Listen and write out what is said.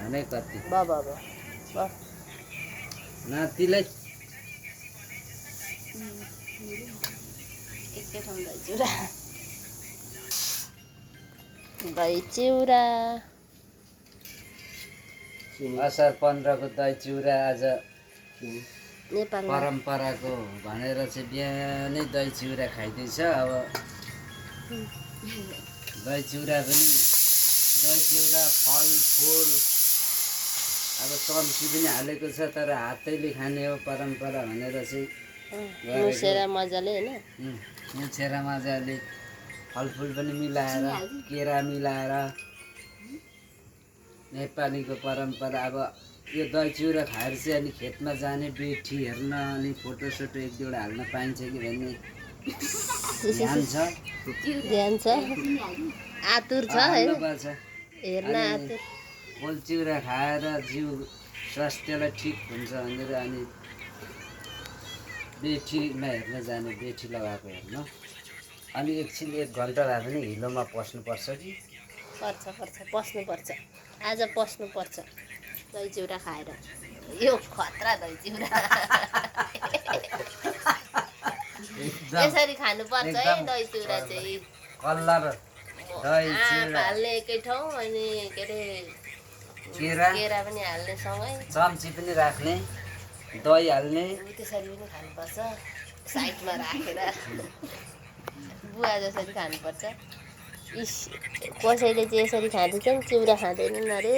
भने कति बाबा नातिलाई एकै ठाउँ दही चिउरा असार 15 को दही चिउरा आज नेपालमा परम्पराको भनेर चाहिँ बिहानै दही चिउरा खाइदिन्छ। अब दही चिउरा पनि दही चिउरा फलफुल अब चम्ची पनि हालेको छ, तर हातैले खाने हो परम्परा भनेर चाहिँ मुसेर मजाले हैन मुछेर मजाले फलफुल पनि मिलाएर केरा मिलाएर नेपालीको परम्परा। अब यो दही चिउरा खाएर चाहिँ अनि खेतमा जाने बेठी हेर्न अनि फोटोसोटो एक दुईवटा हाल्न पाइन्छ कि भन्ने ध्यान छ आतुर छ हाल्नुपर्छ। हेर्न आतुर फल चिउरा खाएर जिउ स्वास्थ्यलाई ठिक हुन्छ भनेर अनि बेठीमा हेर्न जाने, बेठी लगाएको हेर्न। अनि एकछिन 1 घन्टा भए पनि हिलोमा पस्नुपर्छ कि पस्नुपर्छ आज पस्नुपर्छ दही चिउरा खाएर। यो खतरा दही चिउरा यसरी खानुपर्छ है दही चिउरा चाहिँ। कलर दही चिउरा हाल्ने एकै ठाउँ अनि के अरे केरा पनि हाल्ने सँगै, चम्ची पनि राख्ने, दही हाल्ने, त्यसरी पनि खानुपर्छ साइडमा राखेर बुवा जसरी खानुपर्छ। कसैले चाहिँ यसरी खाँदैछन् चिउरा खाँदैनन् अरे।